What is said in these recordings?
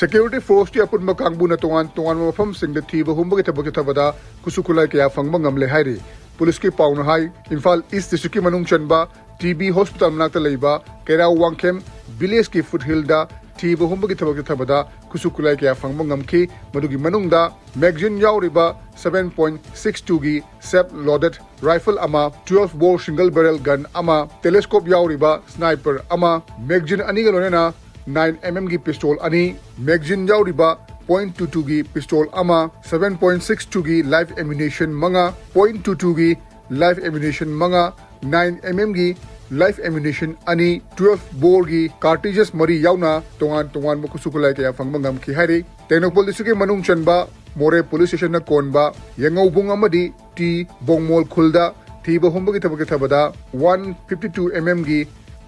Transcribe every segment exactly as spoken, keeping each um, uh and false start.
Security forceꯀꯤ ꯑꯄꯨꯟꯕ ꯀꯥꯡꯕꯨꯅ ꯇꯣꯉꯥꯟ ꯇꯣꯉꯥꯟꯕ ꯃꯐꯝꯁꯤꯡꯗ ꯊꯤꯕ ꯍꯨꯝꯕꯒꯤ ꯊꯕꯛ ꯆꯠꯊꯕꯗ ꯈꯨꯠꯁꯨ ꯈꯨꯠꯂꯥꯏ ꯀꯌꯥ ꯐꯪꯕ ꯉꯝꯂꯦ ꯍꯥꯏꯔꯤ꯫ ꯄꯨꯂꯤꯁꯀꯤ ꯄꯥꯎꯅ ꯍꯥꯏ, ꯏꯝꯐꯥꯜ ꯏꯁ ꯗꯤꯁꯇ꯭ꯔꯤꯛꯀꯤ ꯃꯅꯨꯡ ꯆꯟꯕ ꯇꯤ ꯕꯤ ꯍꯣꯁꯄꯤꯇꯥꯜ ꯃꯅꯥꯛꯇ ꯂꯩꯕ ꯀꯩꯔꯥꯎ ꯋꯥꯡꯈꯦꯝ ꯚꯤꯂꯦꯖꯀꯤ ꯐꯨꯠ ꯍꯤꯜꯗ ꯊꯤꯕ ꯍꯨꯝꯕꯒꯤ ꯊꯕꯛ ꯆꯠꯊꯕꯗ ꯈꯨꯠꯁꯨ ꯈꯨꯠꯂꯥꯏ ꯀꯌꯥ ꯐꯪꯕ ꯉꯝꯈꯤ꯫ ꯃꯗꯨꯒꯤ ꯃꯅꯨꯡꯗ ꯃꯦꯒꯖꯤꯟ ꯌꯥꯎꯔꯤꯕ seven point six twoꯒꯤ self loaded rifle ꯑꯃ, twelve bore single barrel gun ꯑꯃ, telescope ꯌꯥꯎꯔꯤꯕ sniper ꯑꯃ, ꯃꯦꯒꯖꯤꯟ ꯑꯅꯤꯒ ꯂꯣꯏꯅꯅ nine mmꯒꯤ pistol ꯑꯅꯤ, ꯃꯦꯒꯖꯤꯟ ꯌꯥꯎꯔꯤꯕ point two twoꯒꯤ pistol ꯑꯃ, seven point six twoꯒꯤ live ammunition ꯃꯉꯥ, point two twoꯒꯤ live ammunition ꯃꯉꯥ, nine mmꯒꯤ live ammunition ꯑꯅꯤ, twelve boreꯒꯤ cartridges ꯃꯔꯤ ꯌꯥꯎꯅ ꯇꯣꯉꯥꯟ ꯇꯣꯉꯥꯟꯕ ꯈꯨꯠꯁꯨ ꯈꯨꯠꯂꯥꯏ ꯀꯌꯥ ꯐꯪꯕ ꯉꯝꯈꯤ ꯍꯥꯏꯔꯤ꯫ ꯇꯦꯡꯅꯧꯄꯜ ꯗꯤꯁꯇ꯭ꯔꯤꯛꯀꯤ ꯃꯅꯨꯡ ꯆꯟꯕ ꯃꯣꯔꯦ ꯄꯨꯂꯤꯁ ꯁ꯭ꯇꯦꯁꯟꯅ ꯀꯣꯟꯕ ꯌꯦꯉꯧꯕꯨꯡ ꯑꯃꯗꯤ ꯇꯤ ꯕꯣꯡꯃꯣꯜ ꯈꯨꯜꯗ ꯊꯤꯕ ꯍꯨꯝꯕꯒꯤ ꯊꯕꯛ ꯆꯠꯊꯕꯗ one fifty two mmꯒꯤ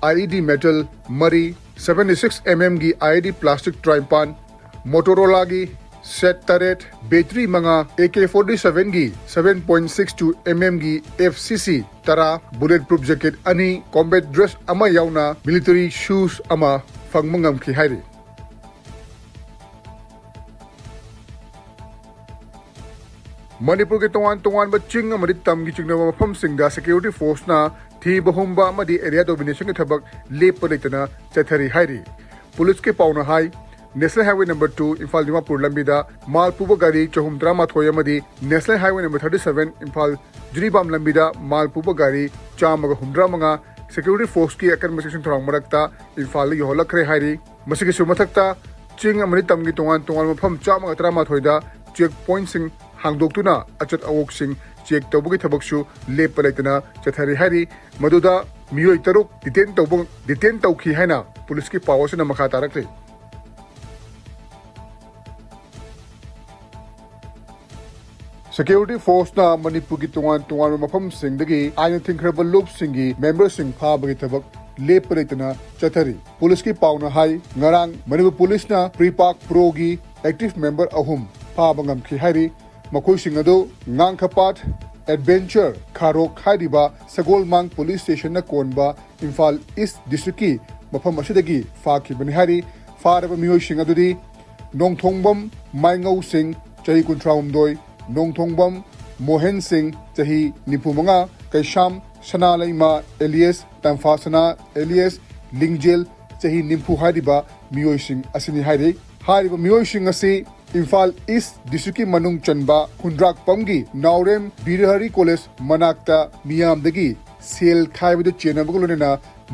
IED metal ꯃꯔꯤ, seventy six mmꯒꯤ IED plastic ꯇꯔꯥꯅꯤꯄꯥꯟ, Motorolaꯒꯤ set ꯇꯔꯦꯠ, battery ꯃꯉꯥ, AK forty sevenꯒꯤ seven point six two mmꯒꯤ FCC ꯇꯔꯥ, bullet proof jacket ꯑꯅꯤ, combat dress ꯑꯃ ꯌꯥꯎꯅ military shoes ꯑꯃ ꯐꯪꯕ ꯉꯝꯈꯤ ꯍꯥꯏꯔꯤ꯫ ꯃꯅꯤꯄꯨꯔꯒꯤ ꯇꯣꯉꯥꯟ ꯇꯣꯉꯥꯟꯕ ꯆꯤꯡ ꯑꯃꯗꯤ ꯇꯝꯒꯤ ꯆꯤꯡꯅꯕ ꯃꯐꯝꯁꯤꯡꯗ security forceꯅ ꯊꯤꯕ ꯍꯨꯝꯕ ꯑꯃꯗꯤ area dominationꯒꯤ ꯊꯕꯛ ꯂꯦꯞꯄ ꯂꯩꯇꯅ ꯆꯠꯊꯔꯤ ꯍꯥꯏꯔꯤ꯫ ꯄꯨꯂꯤꯁꯀꯤ ꯄꯥꯎꯅ ꯍꯥꯏ, National Highway number two Imphal Dimapur ꯂꯝꯕꯤꯗ ꯃꯥꯜ ꯄꯨꯕ ꯒꯥꯔꯤ ꯆꯍꯨꯝ ꯇꯔꯥꯃꯥꯊꯣꯏ ꯑꯃꯗꯤ National Highway number thirty seven Imphal Jiribam ꯂꯝꯕꯤꯗ ꯃꯥꯜ ꯄꯨꯕ ꯒꯥꯔꯤ ꯆꯥꯝꯃꯒ ꯍꯨꯝꯗ꯭ꯔꯥ ꯃꯉꯥ security forceꯀꯤ ꯑꯀꯟꯕ ꯆꯦꯛꯁꯤꯟ ꯊꯧꯔꯥꯡ ꯃꯔꯛꯇ ꯏꯝꯐꯥꯜꯗ ꯌꯧꯍꯜꯂꯛꯈ꯭ꯔꯦ ꯍꯥꯏꯔꯤ꯫ ꯃꯁꯤꯒꯤꯁꯨ ꯃꯊꯛꯇ ꯆꯤꯡ ꯑꯃꯗꯤ ꯇꯝꯒꯤ ꯇꯣꯉꯥꯟ ꯇꯣꯉꯥꯟꯕ ꯃꯐꯝ ꯆꯥꯝꯃꯒ ꯇꯔꯥꯃꯥꯊꯣꯏꯗ check pointꯁꯤꯡ ꯍꯥꯡꯗꯣꯛꯇꯨꯅ ꯑꯆꯠ ꯑꯋꯣꯛꯁꯤꯡ check ꯇꯧꯕꯒꯤ ꯊꯕꯛꯁꯨ ꯂꯦꯞꯄ ꯂꯩꯇꯅ ꯆꯠꯊꯔꯤ ꯍꯥꯏꯔꯤ꯫ ꯃꯗꯨꯗ ꯃꯤꯑꯣꯏ ꯇꯔꯨꯛ detain ꯇꯧꯕ, detain ꯇꯧꯈꯤ ꯍꯥꯏꯅ ꯄꯨꯂꯤꯁꯀꯤ ꯄꯥꯎ ꯑꯁꯤꯅ ꯃꯈꯥ ꯇꯥꯔꯛꯂꯤ꯫ Security forceꯅ ꯃꯅꯤꯄꯨꯔꯒꯤ ꯇꯣꯉꯥꯟ ꯇꯣꯉꯥꯟꯕ ꯃꯐꯝꯁꯤꯡꯗꯒꯤ ꯑꯥꯏꯟꯅ ꯊꯤꯡꯈ꯭ꯔꯕ ꯂꯨꯞꯁꯤꯡꯒꯤ memberꯁꯤꯡ ꯐꯥꯕꯒꯤ ꯊꯕꯛ ꯂꯦꯞꯄ ꯂꯩꯇꯅ ꯆꯠꯊꯔꯤ꯫ ꯄꯨꯂꯤꯁꯀꯤ ꯄꯥꯎꯅ ꯍꯥꯏ, ꯉꯔꯥꯡ ꯃꯅꯤꯄꯨꯔ ꯄꯨꯂꯤꯁꯅ PREPAK Proꯒꯤ active member ꯑꯍꯨꯝ ꯐꯥꯕ ꯉꯝꯈꯤ ꯍꯥꯏꯔꯤ꯫ ꯃꯈꯣꯏꯁꯤꯡ ꯑꯗꯨ ꯉꯥꯡꯈꯄꯥꯠ ꯑꯦꯗꯚꯦꯟꯆꯔ ꯈꯥꯔꯣꯛ ꯍꯥꯏꯔꯤꯕ ꯁꯒꯣꯜꯃꯥꯡ ꯄꯨꯂꯤꯁ ꯁ꯭ꯇꯦꯁꯟꯅ ꯀꯣꯟꯕ ꯏꯝꯐꯥꯜ ꯏꯁ ꯗꯤꯁꯇ꯭ꯔꯤꯛꯀꯤ ꯃꯐꯝ ꯑꯁꯤꯗꯒꯤ ꯐꯥꯈꯤꯕꯅꯤ ꯍꯥꯏꯔꯤ꯫ ꯐꯥꯔꯕ ꯃꯤꯑꯣꯏꯁꯤꯡ ꯑꯗꯨꯗꯤ ꯅꯣꯡꯊꯣꯡꯕꯝ ꯃꯥꯏꯉꯧ ꯁꯤꯡ, ꯆꯍꯤ ꯀꯨꯟꯊ꯭ꯔꯥ ꯍꯨꯝꯗꯣꯏ, ꯅꯣꯡꯊꯣꯡꯕꯝ ꯃꯣꯍꯦꯟ ꯁꯤꯡ, ꯆꯍꯤ ꯅꯤꯐꯨ ꯃꯉꯥ, ꯀꯩꯁꯥꯝ ꯁꯅꯥꯂꯩꯃ alias ꯇꯝꯐꯥ ꯁꯅꯥ alias ꯂꯤꯡꯖꯦꯜ, ꯆꯍꯤ ꯅꯤꯐꯨ ꯍꯥꯏꯔꯤꯕ ꯃꯤꯑꯣꯏꯁꯤꯡ ꯑꯁꯤꯅꯤ ꯍꯥꯏꯔꯤ꯫ ꯍꯥꯏꯔꯤꯕ ꯃꯤꯑꯣꯏꯁꯤꯡ ꯑꯁꯤ ꯏꯝꯐꯥꯜ ꯏꯁ ꯗꯤꯁꯇ꯭ꯔꯤꯛꯀꯤ ꯃꯅꯨꯡ ꯆꯟꯕ ꯈꯨꯟꯗ꯭ꯔꯥꯛꯄꯝꯒꯤ ꯅꯥꯎꯔꯦꯝ ꯕꯤꯔꯍꯔꯤ ꯀꯣꯂꯦꯖ ꯃꯅꯥꯛꯇ ꯃꯤꯌꯥꯝꯗꯒꯤ ꯁꯦꯜ ꯈꯥꯏꯕꯗ ꯆꯦꯟꯅꯕꯒ ꯂꯣꯏꯅꯅ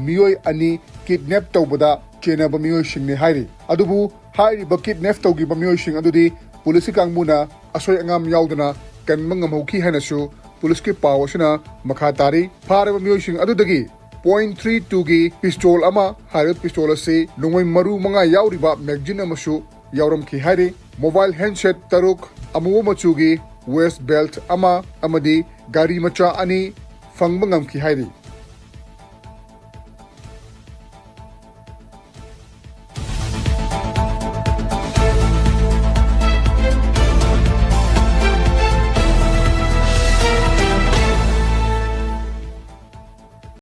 ꯃꯤꯑꯣꯏ ꯑꯅꯤ ꯀꯤꯗꯅꯦꯞ ꯇꯧꯕꯗ ꯆꯦꯟꯅꯕ ꯃꯤꯑꯣꯏꯁꯤꯡꯅꯤ ꯍꯥꯏꯔꯤ꯫ ꯑꯗꯨꯕꯨ ꯍꯥꯏꯔꯤꯕ ꯀꯤꯗꯅꯦꯞ ꯇꯧꯈꯤꯕ ꯃꯤꯑꯣꯏꯁꯤꯡ ꯑꯗꯨꯗꯤ ꯄꯨꯂꯤꯁꯀꯤ ꯀꯥꯡꯕꯨꯅ ꯑꯁꯣꯏ ꯑꯉꯥꯝ ꯌꯥꯎꯗꯅ ꯀꯟꯕ ꯉꯝꯍꯧꯈꯤ ꯍꯥꯏꯅꯁꯨ ꯄꯨꯂꯤꯁꯀꯤ ꯄꯥꯎ ꯑꯁꯤꯅ ꯃꯈꯥ ꯇꯥꯔꯤ꯫ ꯐꯥꯔꯕ ꯃꯤꯑꯣꯏꯁꯤꯡ ꯑꯗꯨꯗꯒꯤ ꯄꯣꯏꯟ ꯊ꯭ꯔꯤ ꯇꯨꯒꯤ ꯄꯤꯁꯇꯣꯜ ꯑꯃ, ꯍꯥꯏꯔꯤꯕ ꯄꯤꯁꯇꯣꯜ ꯑꯁꯤ ꯅꯣꯡꯃꯩ ꯃꯔꯨ ꯃꯉꯥ ꯌꯥꯎꯔꯤꯕ ꯃꯦꯒꯖꯤꯟ ꯑꯃꯁꯨ ꯌꯥꯎꯔꯝꯈꯤ ꯍꯥꯏꯔꯤ꯫ ꯃꯣꯕꯥꯏꯜ ꯍꯦꯟꯁꯦꯠ ꯇꯔꯨꯛ, ꯑꯃꯨꯕ ꯃꯆꯨꯒꯤ ꯋꯦꯁ ꯕꯦꯜꯠ ꯑꯃ ꯑꯃꯗꯤ ꯒꯥꯔꯤ ꯃꯆꯥ ꯑꯅꯤ ꯐꯪꯕ ꯉꯝꯈꯤ ꯍꯥꯏꯔꯤ꯫